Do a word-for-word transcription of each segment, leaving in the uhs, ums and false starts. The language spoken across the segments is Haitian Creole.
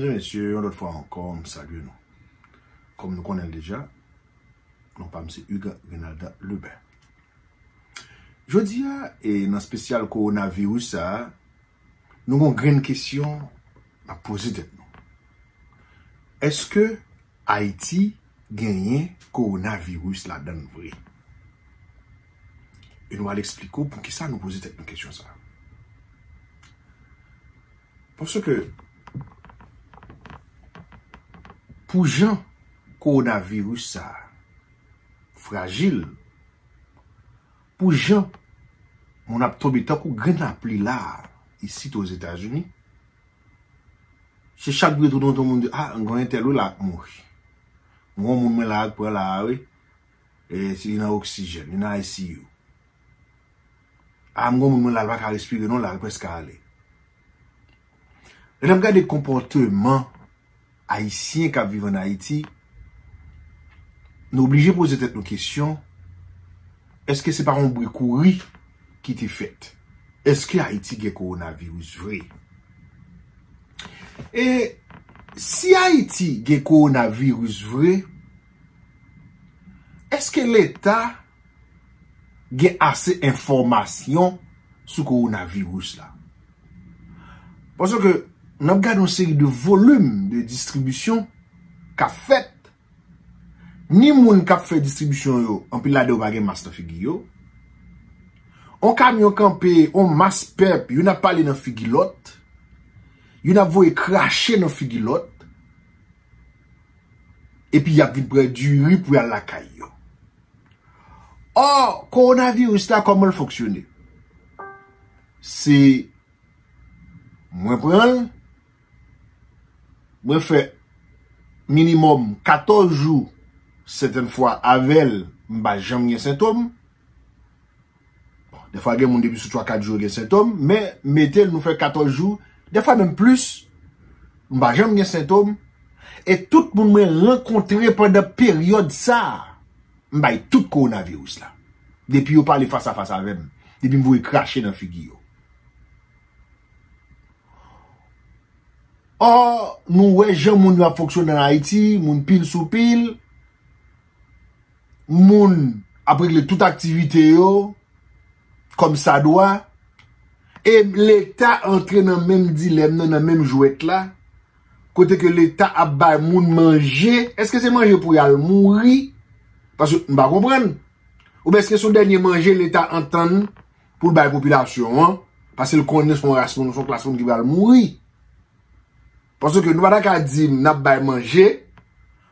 Mesye, yon lòt fwa ankò, m salye nou. Kòm nou konnen l deja, non pa m se Hugues Renalda Lebin. Jodi a, e nan espesyal kowonaviris sa a, nou gon grenn kesyon n ap poze tèt nou. Èske Ayiti genyen kowonaviris ladan l vre? E nou al eksplike w poukisa nou poze tèt nou kesyon sa a. Paske pou jan kowonaviris sa a frajil, pou jan moun ap tonbe tankou grenn lapli la a, isit Ozetazini, se chak vire tounen yon moun di, "Ah, m gen entèl wi la ap mouri. M gen yon moun mwen la ak pran la a wi. E si li nan oksijèn, li nan I C U. Ah, m gen yon moun mwen la, l pa ka respire non, la, l prèske ale." Lè n ap gade konpòteman Ayisyen k ap viv ann Ayiti, nou oblije poze tèt nou kesyon, èske se pa yon bri kouri ki te fèt? Èske Ayiti gen kowonaviris vre? E si Ayiti gen kowonaviris vre, èske Leta gen ase enfòmasyon sou kowonaviris la? Paske n ap gade yon seri de volim de distribisyon k ap fèt. Ni moun k ap fè distribisyon yo, anpil ladan yo pa gen mas nan figi yo. On kamyon kanpe, on mas pèp, youn ap pale nan figi lòt. Youn ap voye krache nan figi lòt. Epi y ap vin pran diri pou y al lakay yo. Ò, kowonaviris la, kòman l fonksyone? Se mwen pran l, mwen fè minimòm katòz jou, sètèn fwa avè l, m pa janm gen sentòm. Bon, dèfwa gen moun depi sou twa kat jou yo gen sentòm, men mete l nou fè katòz jou, dèfwa menm plis, m pa janm gen sentòm. E tout moun mwen rankontre pandan peryòd sa a, m bay tout kowonaviris la. Depi yo pale fas a fas avè m, depi m voye krache nan figi yo. Ò, nou wè jan moun yo ap fonksyone ann Ayiti, moun pil sou pil, moun ap regle tout aktivite yo kòm sa dwa, e Leta antre nan menm dilèm nan, nan menm jwèt la, kote ke Leta ap bay moun manje, èske se manje pou y al mouri? Paske m pa konprann. Oubyen èske se yon dènye manje Leta antann pou l bay popilasyon an, paske l konnen se yon ras moun, se yon klas moun ki pral mouri? Paske nou pa ta ka di m n ap bay manje,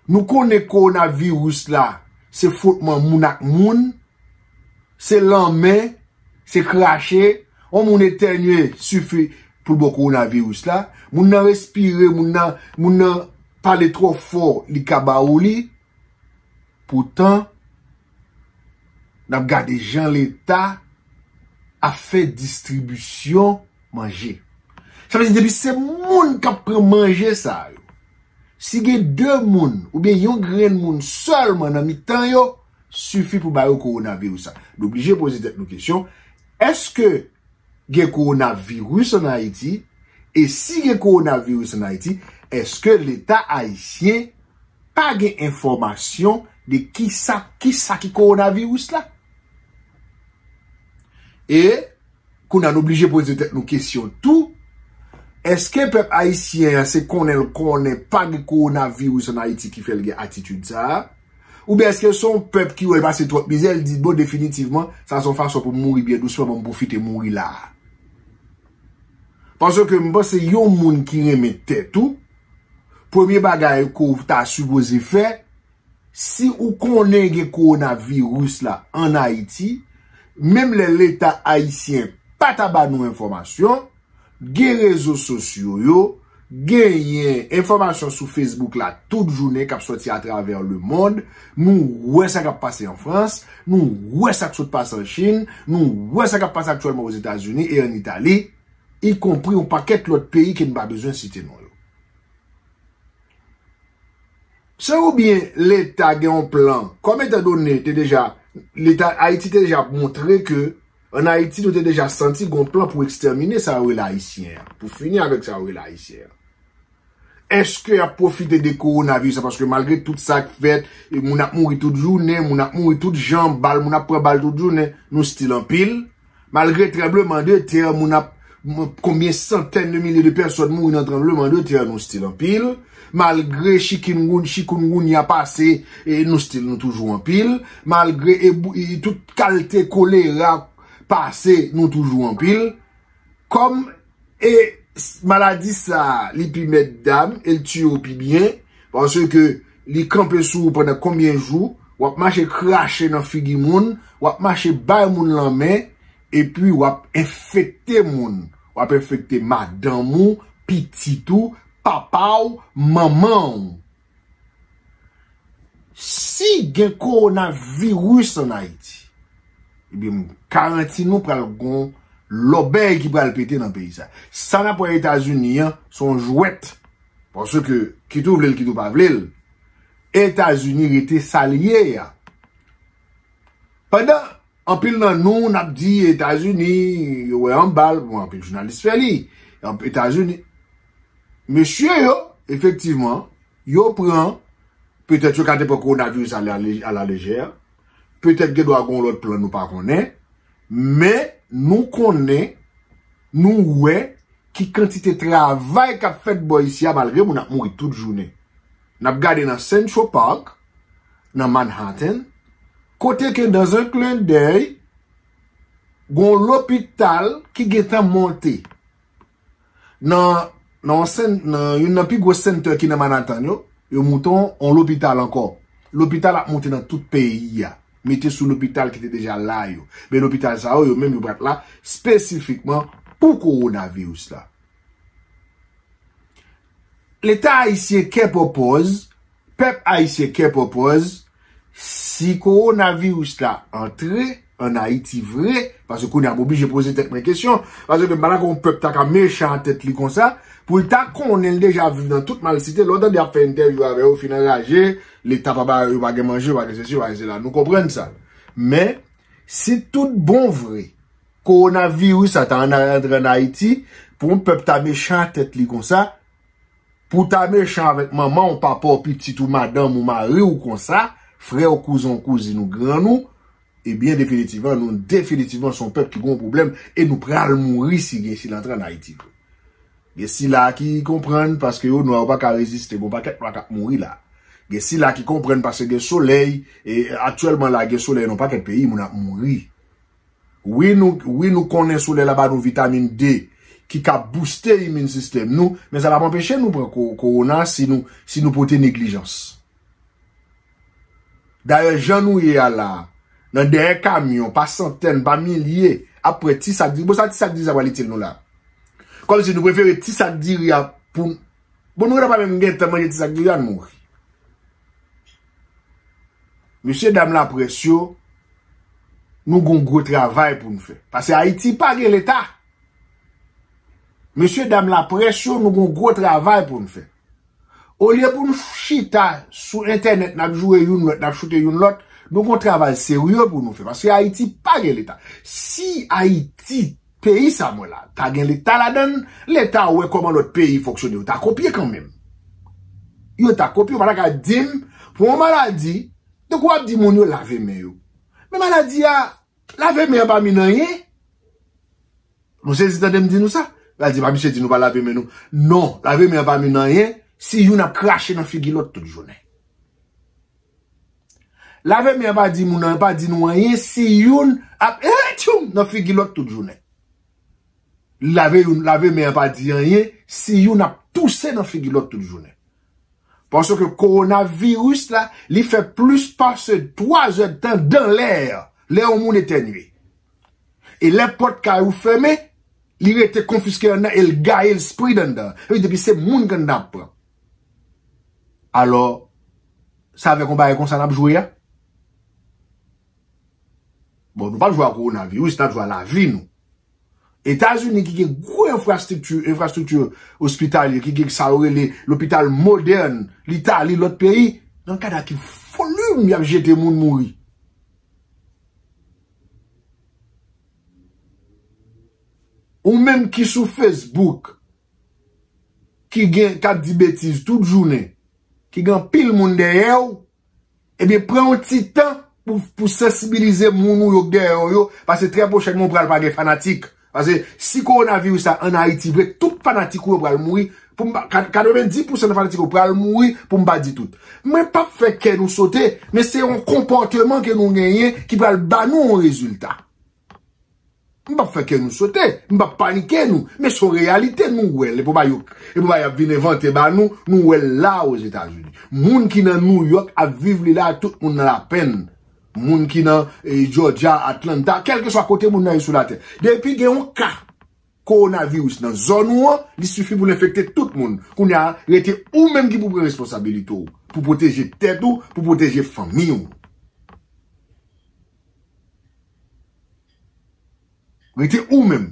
nou konnen kowonaviris la, se fwotman moun ak moun, se lanmen, se krache, yon moun etènye sifi pou l ba w kowonaviris la, moun nan respire, moun nan, moun nan pale twò fò, li ka ba ou li. Poutan, n ap gade jan Leta ap fè distribisyon manje. Sa vle di, depi se moun k ap pran manje sa yo, si gen de moun oubyen yon grenn moun sèlman nan mitan yo, sifi pou ba yo kowonaviris sa. Nou oblije poze tèt nou kesyon, èske gen kowonaviris ann Ayiti? E si gen kowonaviris ann Ayiti, èske Leta ayisyen pa gen enfòmasyon de kisa, kisa ki kowonaviris la? E kounye a, nou oblije poze tèt nou kesyon tou, èske pèp ayisyen an se konnen l konnen pa gen kowonaviris ann Ayiti ki fè l gen atitid sa a? Oubyen èske se yon pèp ki wè l pase twòp mizè, l di, "Bon, definitivman, sa se yon fason pou m mouri byen dousman, ban m pwofite mouri la a"? Paske m panse yon moun ki renmen tèt ou, premye bagay ke w ta sipoze fè, si ou konnen gen kowonaviris la ann Ayiti, menm lè Leta ayisyen pa ta ba nou enfòmasyon, gen rezo sosyo yo, genyen enfòmasyon sou Facebook la tout jounen k ap sòti atravè lemonn. Nou wè sa k ap pase an Frans, nou wè sa k sot pase an Chin, nou wè sa k ap pase aktyèlman Ozetazini e ann Itali, ikonpri yon pakèt lòt peyi ke n pa bezwen site non yo. Se oubyen Leta gen yon plan, kòm etandone te deja, Leta Ayiti te deja montre ke ann Ayiti, nou te deja santi gon plan pou ekstèmine sa yo rele Ayisyen an, pou fini avèk sa yo rele Ayisyen an. Èske y ap pwofite de kowonaviris la? Paske malgre tout sa k fèt, e moun ap mouri tout jounen, moun ap mouri tout jan, bal, moun ap pran bal tout jounen, nou still anpil. Malgre tranblemanntè, moun ap, m-, konbyen santèn de milye de pèsòn mouri nan tranblemanntè, nou still anpil. Malgre chikungun-, chikungunya pase, e nou still, nou toujou anpil. Malgre e, e tout kalte kolera pase, nou toujou anpil. Kòm e s-, maladi sa a, li pi mèt dam, e l tiye w pi byen, paske li kanpe sou ou pandan konbyen jou, w ap mache krache nan figi moun, w ap mache bay moun lanmen, epi w ap enfekte moun. W ap enfekte madanm ou, pitit ou, papa w, manman w. Si gen kowonaviris ann Ayiti, ebyen, m garanti nou pral gon lòbèy ki pral pete nan peyi sa. Sa n ap wè Etazini an, se yon jwèt. Paske, kit ou vle l, kit ou pa vle l, Etazini rete sa l ye a. Pandan anpil nan nou, n ap di Etazini, yo wè yon bal, bon, anpil jounalis fè li. Anp-, Etazini, mesye yo, efektivman, yo pran, petèt yo ka te pran kowonaviris a la, a la lejè, petèt gen dwa gen yon lòt plan nou pa konnen, men nou konnen, nou wè ki kantite travay k ap fèt bò isi a, malgre moun ap mouri tout jounen. N ap gade nan Central Park, nan Manhattan, kote ke dans un clin d'œil, gon lopital ki gentan monte. Nan, nan, yon sen-, nan youn nan pi gwo center ki nan Manhattan yo, yo monte yon, yon lopital ankò. Lopital ap monte nan tout peyi a. Mete sou lopital ki te deja la yo. Men lopital sa yo, yo menm yo pral la espesifikman pou kowonaviris la. Leta ayisyen kè pòpòz, pèp ayisyen kè pòpòz, si kowonaviris la antre ann Ayiti vre, paske kounye a m oblije poze tèt mwen kesyon, paske m pa dakò yon pèp ta ka mechan a tèt li konsa, pou l ta konnen l deja viv nan tout malsite, lè w tande y ap fè entèvyou avè yo, fin anraje, leta pa ba yo, yo pa gen manje, yo pa gen sesi, yo pa gen sela, nou konprann sa. Men, si tout bon vre, kowonaviris sa ta ann antre ann Ayiti, pou yon pèp ta mechan a tèt li konsa, pou ta mechan avèk manman w, papa w, pitit ou, madanm ou, mari w konsa, frè w, kouzen w, kouzin ou, grann ou, ebyen, definitivman, nou definitivman se yon pèp ki gen yon pwoblèm e nou pral mouri si gen, si l antre ann Ayiti vre. Gen sila ki konprann paske yo nwa, yo pa ka reziste, gen yon pakèt nwa k ap mouri la. Gen sila ki konprann paske gen solèy, e aktyèlman la, gen solèy nan yon pakèt peyi, moun ap mouri. Wi, nou, wi, nou konnen solèy la ba nou vitamin D ki ka booste immune system nou, men sa p ap anpeche nou pran ko-, kowona si nou, si nou pote neglijans. Dayè, jan nou ye a la, nan dèyè kamyon, pa santèn, pa milye, ap pran ti sak diri. Bon, sa ti sak diri sa pral itil nou la? Kòmsi nou prefere ti sak diri a pou, bon, nou gentan pa menm gentan manje ti sak diri a, nou mouri. Mesye dam laprès yo, nou gon gwo travay pou n fè. Paske Ayiti pa gen leta. Mesye dam laprès yo, nou gon gwo travay pou n fè. Olye pou n chita sou entènèt, n ap joure youn lòt, n ap choute youn lòt, nou gon travay serye pou nou fè. Paske Ayiti pa gen leta. Si Ayiti, peyi sa mwen la, ta gen leta ladan l, leta wè kòman lòt peyi fonksyone, yo ta kopye kanmenm. Yo ta kopye, yo pa ta ka di m, pou yon maladi, tankou w ap di moun yo lave men yo. Men maladi a, lave men an pa min anyen. Nou sezi tande m di nou sa? Yo al di, pa misye di nou pa lave men nou. Non, lave men an pa min anyen si youn ap krache nan figi lòt tout jounen. Lave men an pa di moun nan, pa di nou anyen si youn ap etchoum nan figi lòt tout jounen. Lave youn, lave men an pa di anyen si youn ap touse nan figi lòt tout jounen. Paske kowonaviris la, li fè plis pase twa zèdtan dan lè, lè yon moun etènye. E lè pòt kay ou fèmen, li rete konfiske anndan e l gaye, l spread anndan. Epi depi se moun k anndan ap pran. Alò, sa avèk yon bagay konsa n ap jwe a? Bon, nou p ap jwe a kowonaviris, n ap jwe a lavi nou. Etazini ki gen gwo enfrastrikti, enfrastrikti ospitalye, ki gen sa yo rele lopital modèn, Litali, lòt peyi, nan kad a ki volim y ap jete moun mouri. Ou menm ki sou Facebook, ki gen, k ap di betiz tout jounen, ki gen anpil moun dèyè w, ebyen, pran yon ti tan pou, pou sansibilize moun ou yo k dèyè w yo, paske trè pwochènman ou pral pa gen fanatik. Paske si kowonaviris la ann Ayiti vre, tout fanatik ou yo pral mouri. Pou m pa, ka-, katrevenndis pousan nan fanatik ou pral mouri, pou m pa di tout. Mwen p ap fè kè nou sote, men se yon konpòteman ke nou genyen ki pral ba nou yon rezilta. M p ap fè kè nou sote, m p ap panike nou, men se yon reyalite nou wè l, e pou ba yo, e pou ba y ap vin envante ba nou, nou wè l la Ozetazini. Moun ki nan New York ap viv li la, tout moun nan lapenn. Moun ki nan, eh, Georgia, Atlanta, kèlkeswa kote moun nan ye sou latè. Depi gen yon ka kowonaviris nan zòn ou an, li sifi pou l enfekte tout moun. Kounye a, rete ou menm ki pou pran responsabilite w, pou pwoteje tèt ou, pou pwoteje fanmi w. Rete ou menm.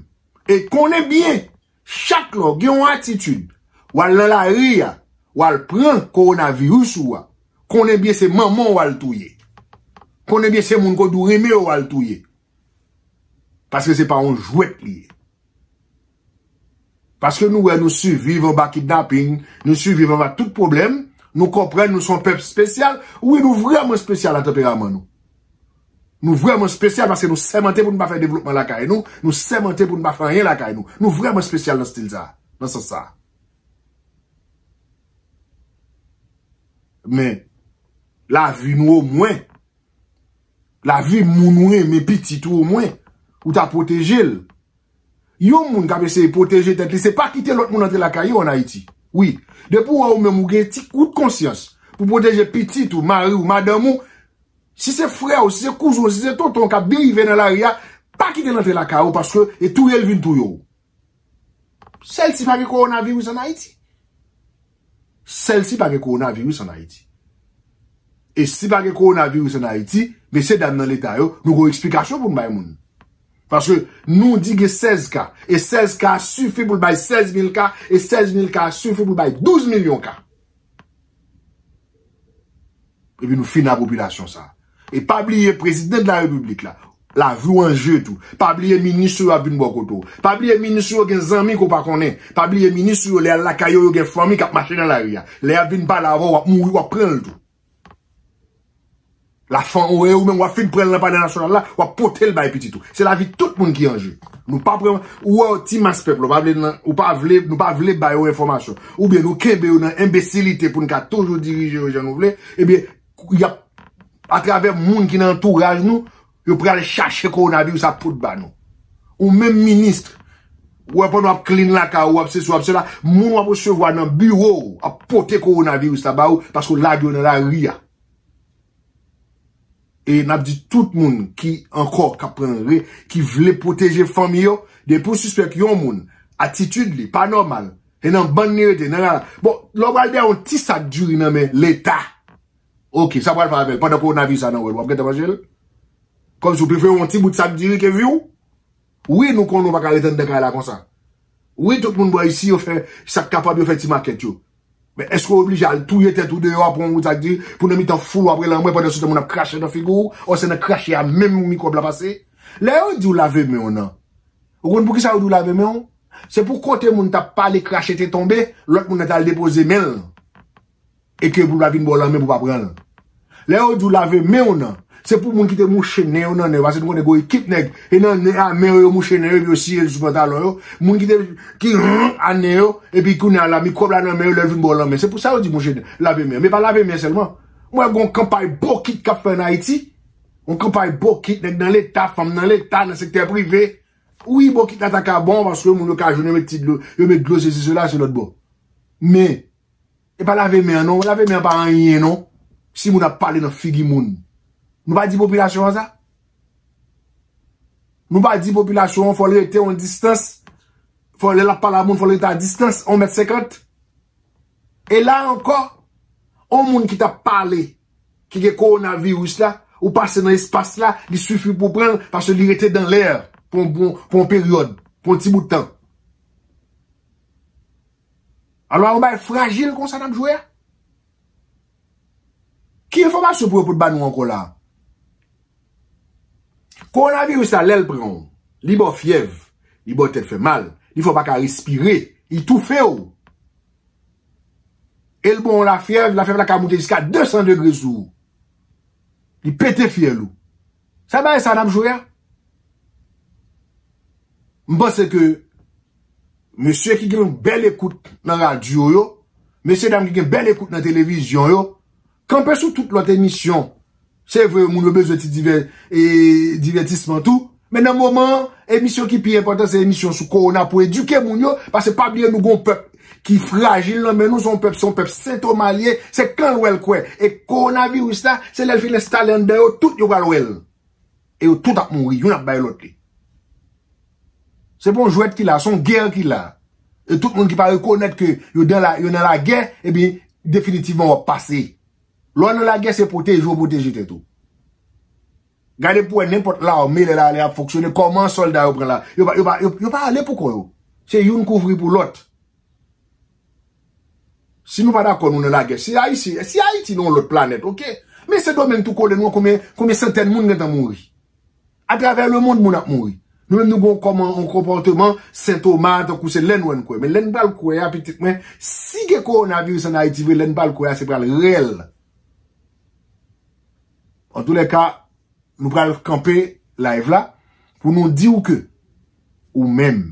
E konnen byen, chak lè w gen yon atitid, w al nan lari a, w al pran kowonaviris ou a, konnen byen se manman w w al touye. Konnen byen se moun kote w renmen yo w al touye. Paske se pa yon jwèt li ye. Paske nou wè nou siviv anba kidnaping, nou siviv anba tout pwoblèm, nou konprann nou se yon pèp espesyal. Wi, nou vrèman espesyal nan tanperaman nou. Nou vrèman espesyal paske nou sèmante pou nou pa fè devlopman lakay nou, nou sèmante pou nou pa fè anyen lakay nou. Nou vrèman espesyal nan stil sa, nan sans sa. Men, lavi nou omwen, lavi moun ou renmen, pitit ou omwen, ou ta pwoteje l. Yon moun k ap eseye pwoteje tèt li, se pa kite lòt moun antre lakay yo ann Ayiti. Wi, depi w wè ou menm ou gen ti kout konsyans pou pwoteje pitit ou, mari w, madanm ou, si se frè w, si se kouzen w, si se tonton w k ap derive nan lari a, pa kite l antre lakay ou paske e touye l vin touye w. Sèl si pa gen kowonaviris ann Ayiti. Sèl si pa gen kowonaviris ann Ayiti. E si pa gen kowonaviris ann Ayiti, mesye dam nan leta yo, nou gon eksplikasyon pou n bay moun. Paske nou di gen sèz ka, e sèz ka sifi pou l bay sèz mil ka, e sèz mil ka sifi pou l bay douz milyon ka. Epi nou fin a popilasyon sa. E pa bliye prezidan de la repiblik la, lavi w an je tou. Pa bliye minis ou yo ap vin bò kote w. Pa bliye minis ou yo gen zanmi ke w pa konnen. Pa bliye minis ou yo lè y al lakay yo, yo gen fanmi k ap mache nan lari a. Lè y ap vin pale avè w, w ap mouri, w ap pran l tou. Lafan ou e ou menm w ap fin pran l nan palè nasyonal la, w ap pote l bay pitit ou. Se lavi tout moun ki an je. Nou pa pran, ou wè ti mas pèp la, ou pa vle nan, ou pa vle, nou pa vle ba yo enfòmasyon. Oubyen nou kenbe yo nan enbesilite pou n ka toujou dirije yo jan nou vle. Ebyen, y ap, atravè moun ki nan antouraj nou, yo pral chache kowonaviris ap pot ba nou. Ou menm minis, ou wè pandan w ap clean lakay ou, w ap sesi, w ap sela, moun w ap resevwa nan biwo w ap pote kowonaviris la ba ou, paske w lage yo nan lari a. E n ap di tout moun ki ankò k ap pran re, ki vle pwoteje fanmi yo, depi w sispèk yon moun, atitid li pa nòmal, e nan bann li rete, nan la, bon, lè w pral dèyè yon ti sak diri nan men Leta, oke, sa w pral fè avè l? Pandan kowonaviris la nan wè l, w ap gentan manje l? Kòmsi w prefere yon ti bout sak diri ke vi w? Wi, nou konnen w pa ka ret anndan kay la konsa. Wi, tout moun bò isi, yo fè sa k kapab, yo fè ti makèt yo. Men èske w oblije al touye tèt ou deyò a pou yon bout sak diri, pou nan mitan foul w ap rele anmwe, pandan se tan moun ap krache nan figi w, o se nan krache a menm mikwòb la pase? Lè yo di w lave men w nan, ou konn poukisa yo di w lave men w? Se pou kote moun t ap pale krache te tonbe, lòt moun nan t al depoze men l. E ke pou l pa vin ba w lanmen pou w pa pran l. Lè yo di w lave men w nan, se pou moun ki te mouche nen yo nan nen yo, paske nou konnen gen ekip nèg, e nan nen a men yo, yo mouche nen yo, epi yo siye l sou pantalon yo. Moun ki te, ki a nen yo, epi kounye a la, mikwòb la nan men yo, lè l vin ba w lanmen. Se pou sa yo di mouche nen, lave men. Men pa lave men sèlman. Mwen gen yon kanpay bokit k ap fè ann Ayiti. Yon kanpay bokit, nèg nan Leta, fanm nan Leta, nan sektè prive. Wi, bokit la ta ka bon, paske moun yo ka jwenn, yo met ti dlo, yo met dlo, sesi, sela, se lòt bò. Men, e pa lave men an non, lave men an pa anyen non. Si moun ap pale nan figi moun. Nou pa di popilasyon an sa? Nou pa di popilasyon an fò l rete yon distans? Fò lè l ap pale a moun, fò l rete a distans, yon mèt senkant? E la ankò, yon moun ki t ap pale, ki gen kowonaviris la, ou pase nan espas la, li sifi pou pran l, paske li rete dan lè pou yon, pou yon, pou yon peryòd, pou yon ti bout tan. Alò, yon bagay frajil konsa n ap jwe a? Ki enfòmasyon pou yo pot ba nou ankò la? Kowonaviris la, lè l pran w, li ba w fyèv, li ba w tèt fè mal, li fè w pa ka respire, li toufe w. L ba w lafyèv, lafyèv la ka moute jiska de san degre sou ou. Li pete fyèl ou. Sa bagay sa n ap jwe a? M panse ke mesye ki gen bèl ekout nan radyo yo, mesye dam ki gen bèl ekout nan televizyon yo, kanpe sou tout lòt emisyon. Se vre, moun yo bezwen ti divè, e, divètisman tou. Men nan moman an, emisyon ki pi enpòtan, se emisyon sou kowona pou edike moun yo, paske pa bliye nou gon pèp ki frajil nan men nou, se yon pèp, se yon pèp sentoma l ye, se kan l wè l kwè. E kowonaviris la, se lè l fin enstale anndan yo, tout yo pral wè l. E yo tout ap mouri, youn ap bay lòt li. Se pa yon jwèt ki la, se yon gè ki la. E tout moun ki pa rekonèt ke yo nan la, yo nan lagè, ebyen, definitivman w ap pase. Lè w nan lagè, se pwoteje w pwoteje tèt ou. Gade pou wè nenpòt lame lè lè ap fonksyone, kòman sòlda yo pran la. Yo pa, yo pa, yo, yo pa ale pou kò yo. Se youn kouvri pou lòt. Si nou pa dakò, nou nan lagè. Si Ayiti, si Ayiti nan yon lòt planèt, oke. Men Sendomeng tou kole nou, konbyen, konbyen santèn moun gentan mouri? Atravè lemonn, moun ap mouri. Nou menm nou gon kòman yon konpòteman sentoma, tankou se lè n wè n kwè. Men lè n pral kwè a, pitit mwen, si gen kowonaviris ann Ayiti vre, lè n pral kwè a, se pral rèl. Antoulèka, nou pral kanpe live la pou nou di w ke ou menm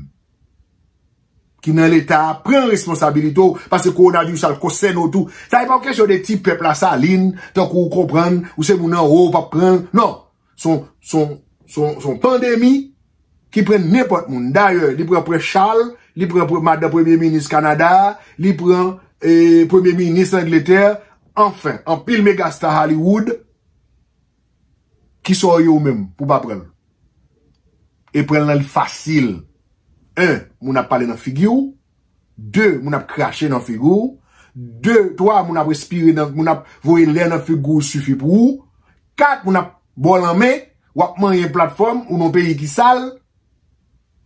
ki nan leta a, pran responsabilite w, paske kowonaviris la konsène w tou. Sa e pa yon kesyon de ti pèp Lasalin, tankou ou konprann, ou se moun anwo, ou p ap pran l. Non. Se yon, se yon, se yon, se yon pandemi ki pran nenpòt moun. Dayè, li pran Prens Charles, li pran pre-, madan premye minis Kanada a, li pran, e, premye minis Angletè, anfen, anpil megasta Hollywood ki sa w ye ou menm pou w pa pran l. E pran l nan li fasil. En, moun ap pale nan figi w. De, moun ap krache nan figi w. De, twa, moun ap respire nan, moun ap voye lè nan figi w sifi pou ou. Kat, moun ap ba w lanmen, w ap manyen platfòm, ou nan peyi ki sal.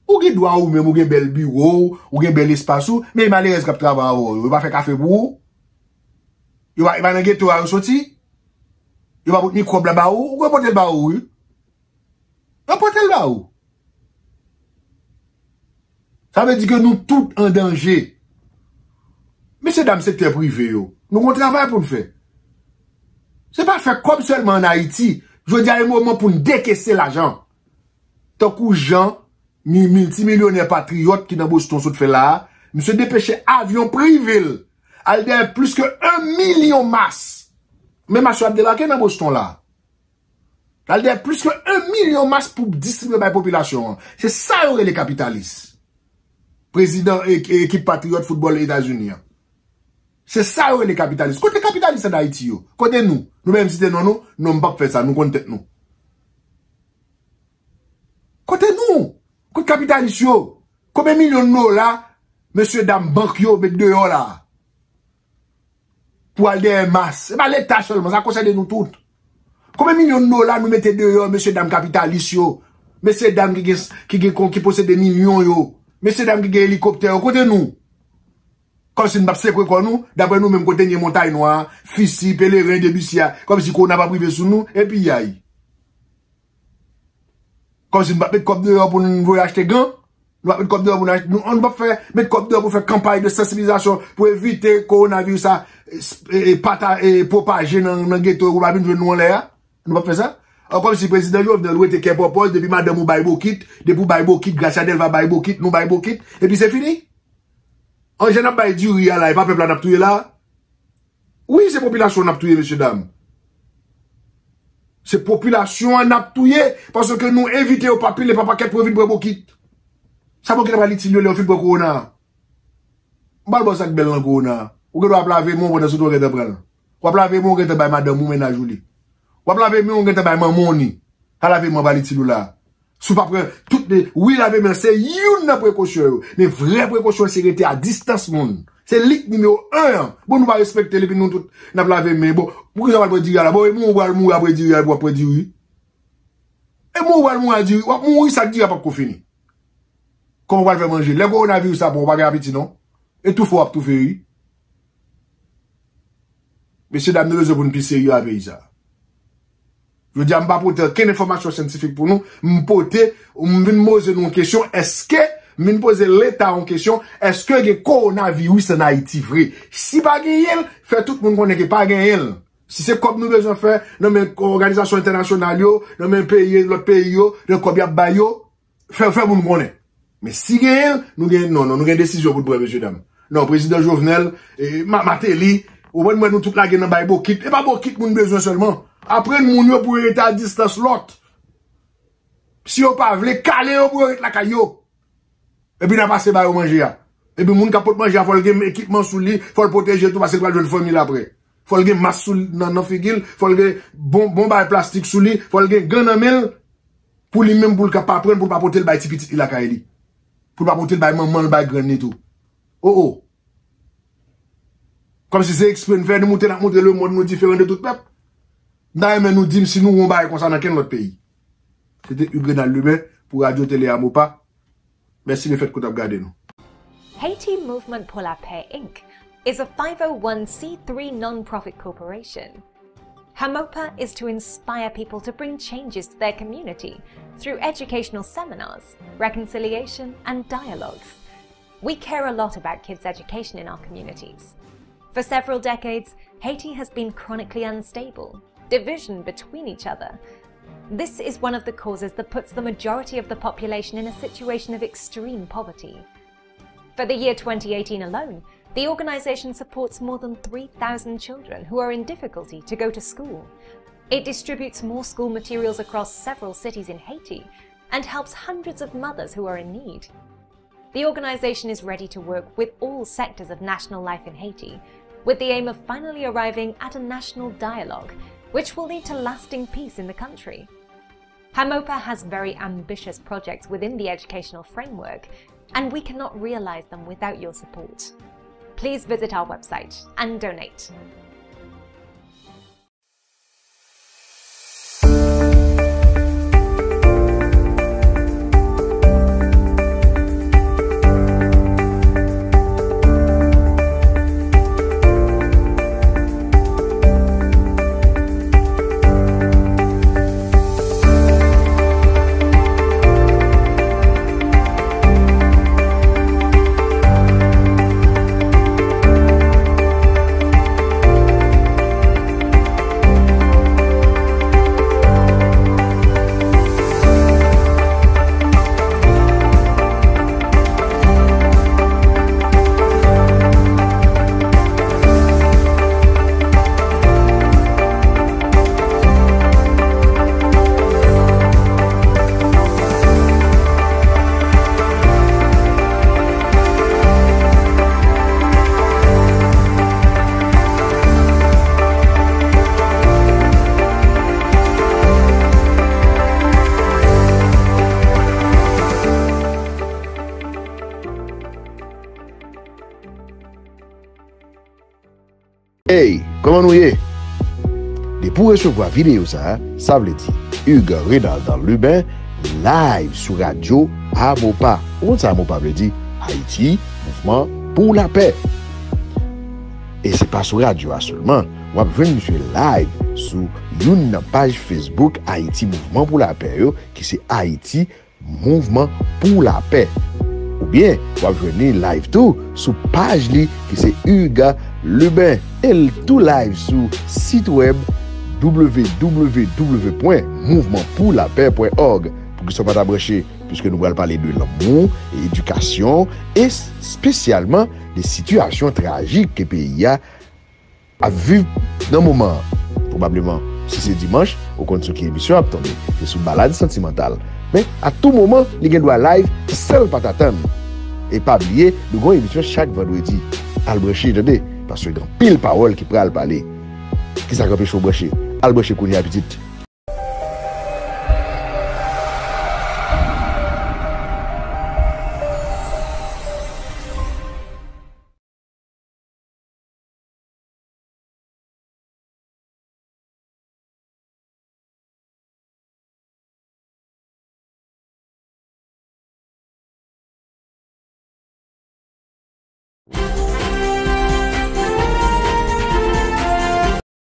Ou gen dwa ou menm, ou gen bèl biwo w, ou gen bèl espas ou, men malerèz k ap travay avè w yo, yo pa fè kafe pou ou? Yo pa, yo pa nan geto a yo soti? Yo pa pot mikwòb la ba ou? Ou konn pote l ba ou, wi. Yo pote l ba ou. Sa vle di ke nou tout an danje. Mesye dam sektè prive yo, nou gon travay pou n fè. Se pa fè kòb sèlman ann Ayiti. Jodi a, e moman pou n dekese lajan. Tankou jan mi-, miltimilyonè patriyòt ki nan Boston sot fè la a, misye depeche avyon prive l, al dèyè plis ke yon milyon mas. Men mas yo ap debake nan Boston la. L al dèyè plis ke yon milyon mas pou distribye bay popilasyon an. Se sa yo rele kapitalis. Prezidan e-, ekip patriyòt foutbòl Etazini an. Se sa yo rele kapitalis. Kote kapitalis ann Ayiti yo? Kote nou? Nou pa menm site non nou? Non, m p ap fè sa. Nou konn tèt nou. Kote nou? Kote kapitalis yo? Konbyen milyon dola, mesye dam bank yo met deyò la? Pou al dèyè mas. Se pa Leta sèlman, sa konsène nou tout. Konbyen milyon dola nou mete deyò, mesye dam kapitalis yo? Mesye dam ki gen, ki gen kon, ki posede milyon yo? Mesye dam ki gen elikoptè yo? Kote nou? Kòmsi n p ap sekwe kò nou, daprè nou menm kote n ye Montay Nwa, Fisi, Pelerin, Debisi a, kòmsi kowona p ap rive sou nou, epi yay. Kòmsi n p ap met kòb deyò pou n voye achte gan, nou p ap met kòb deyò pou n achte, nou, nou p ap fè, met kòb deyò pou fè kanpay de sansibilizasyon pou evite kowonaviris sa, e, e, pata-, e, pwopaje nan, nan geto yo, pou l pa vin jwenn nou anlè a. Nou p ap fè sa. An, kòmsi prezidan Jovenel rete kè pòpòz, depi madanm ou bay bokit, depi w bay bokit, Gracia Delva bay bokit, nou bay bokit, epi se fini. An jan n ap bay diri a la, e pa pèp la n ap touye la? Wi, se popilasyon an n ap touye, mesye dam. Se popilasyon an n ap touye, paske nou envite yo pa pil e pa pakèt pou yo vin pran bokit. Sa bokit la pral itil yo lè yo fin pran kowona a? M pral ba w sa k bèl nan kowona a. Ou gen dwa ap lave men w pandan se tan w gentan pran l. W ap lave men w, ou gentan bay madanm ou, mennaj ou li. W ap lave men w, ou gentan bay manman w li. Ka lave men w, pral itil ou la. Si w pa pran tout de, wi, lave men se youn nan prekosyon yo. Men vrè prekosyon se rete a distans moun. Se li k nimewo en an. Bon, nou pa respekte l epi nou tout n ap lave men. Bon, poukisa w pral pran diri a la? Bon, e mouri w pral mouri apre diri a epi w ap pran diri? E mouri w pral mouri a diri, w ap mouri sa k diri a p ap ko fini. Kòman w pral fè manje? Lè kowonaviris la pran w, w pa gen apeti non. E toufe w ap toufe wi. Mesye dam, nou bezwen pou n pi serye a peyi sa. Jodi a, m pa pote okenn enfòmasyon syantifik pou nou. M pote, m vin poze nou yon kesyon, èske M vin poze Leta yon kesyon, èske gen kowonaviris ann Ayiti vre? Si pa genyen l, fè tout moun konnen ke pa genyen l. Si se kòb nou bezwen fè nan men òganizasyon entènasyonal yo, nan men peyi, lòt peyi yo, nan kòb y ap bay yo, fè, fè moun konnen. Men si genyen l, nou gen, non, non, nou gen desizyon pou n pran, mesye dam. Non, prezidan Jovenel, e, Ma-, Martelly, ou konprann, mwen, nou tout lage nan bay bokit. E pa bokit moun bezwen sèlman. Aprann moun yo pou yo rete a distans lòt. Si yo pa vle, kale yo pou yo ret lakay yo. Epi n a pase ba yo manje a. Epi moun k ap pot manje a, fò l gen ekipman sou li, fò l pwoteje tou, paske l pral jwenn fanmi l apre. Fò l gen mas sou li, nan, nan figi l, fò l gen bon, bon bagay plastik sou li, fò l gen gan nan men l, pou li menm, pou l ka pa pran l, pou l pa pote l bay ti pitit li lakay li. Pou l pa pote l bay manman l, bay grann li tou. O, o. Kòmsi se ekspre n fè, nou montre, n ap montre lemonn nou diferan de tout pèp. M ta renmen nou di m si nou wè yon bagay konsa nan kenn lòt peyi. Se te Hugues Renald Lubin pou Radyo Tele Amopa. Mèsi lefètke w t ap gade nou. Haiti Movement pour la Paix, inc is a five oh one c three non-profit corporation. HAMOPA is to inspire people to bring changes to their community through educational seminars, reconciliation, and dialogues. We care a lot about kids' education in our communities. For several decades, Haiti has been chronically unstable, division between each other. This is one of the causes that puts the majority of the population in a situation of extreme poverty. For the year twenty eighteen alone, the organization supports more than three thousand children who are in difficulty to go to school. It distributes more school materials across several cities in Haiti and helps hundreds of mothers who are in need. The organization is ready to work with all sectors of national life in Haiti, with the aim of finally arriving at a national dialogue, which will lead to lasting peace in the country. HAMOPA has very ambitious projects within the educational framework, and we cannot realize them without your support. Please visit our website and donate. Hey, kòman nou ye? Depi w resevwa videyo sa a, sa vle di Hugues Renald Lubin live sou radyo Amopa. Ou konn sa Amopa vle di? Ayiti, Mouvman pou Lapè. E se pa sou radyo a sèlman, w ap jwenn misye live sou youn nan paj Facebook Ayiti Mouvman pou Lapè yo, ki se Ayiti Mouvman pou Lapè. Oubyen, w ap jwenn li live tou sou paj li ki se Hugues Lubin. E l tou live sou sit wèb w w w pwen mouvman pou lapè pwen òg. Poukisa w pa ta branche? Piske nou pral pale de lanmou, edikasyon, e espesyalman de sitiyasyon trajik ke peyi a ap viv nan moman an. Pwobableman, si se dimanch, ou konn sou ki emisyon ap tonbe. Se sou Balad Santimantal. Men, a tou moman, li gen dwa live san l pa t atann. E pa bliye, nou gen yon emisyon chak vandredi. Al branche, tande, paske gen anpil pawòl ki pral pale. Kisa k anpeche w branche? Al branche kounye a, pitit.